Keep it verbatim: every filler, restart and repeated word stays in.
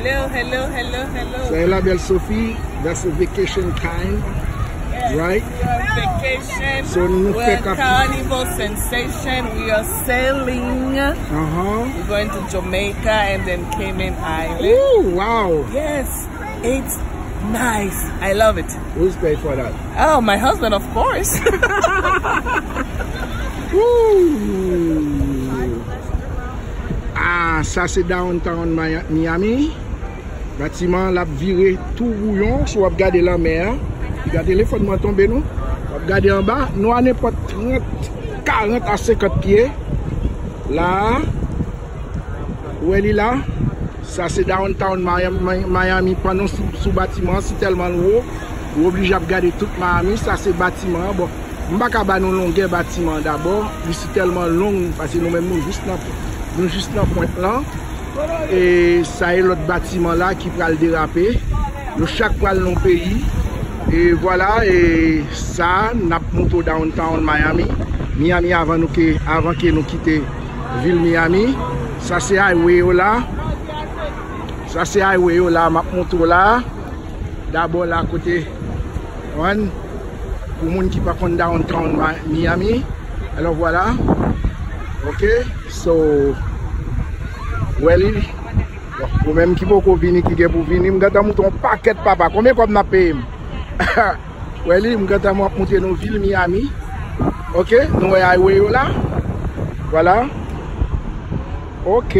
Hello, hello, hello, hello. Sa e la belle Sophie, that's a vacation time, Yes, right? We are on vacation. So, nou We're fè on kap- Carnival Sensation. We are sailing. Uh-huh. We're going to Jamaica and then Cayman Island. Ooh, wow. Yes, it's nice. I love it. Who's pay for that? Oh, my husband, of course. Ooh. Ah, sa se downtown Maya- Miami. Batiman l ap vire tou bouyon si w ap gade lanmè a. Gade telefòn mwen tonbe non. W ap gade anba, nou a nenpòt trant, karant a senkant pye. La, ou wè li la. Sa se downtown Miami, Miami pandan sou, sou batiman an, si tèlman l wo, ou oblije ap gade tout Miami. Sa se batiman an. Bon, m pa ka ba nou longè batiman an dabò, li si tèlman long, paske nou menm nou jis nan, nou jis nan pwent lan. E sa e lòt batiman la ki pral derape. Yo chak pral nan peyi. E vwala, e sa, n ap monte w downtown Miami. Miami avan nou ke, avan ke nou kite vil Miami. Sa se highway yo la. Sa se highway yo la, m ap monte w la. Dabò la kote, wan, pou moun ki pa konn downtown Ma- Miami. Alò vwala. Ok, so, wè li. Bon, ou menm ki poko vini, ki gen pou vini, m gentan monte yon pakèt papa. Konbyen kòb n ap peye m? Wè li, m gentan m ap monte nou vil Miami. Ok, nou wè highway yo la. Vwala. Ok.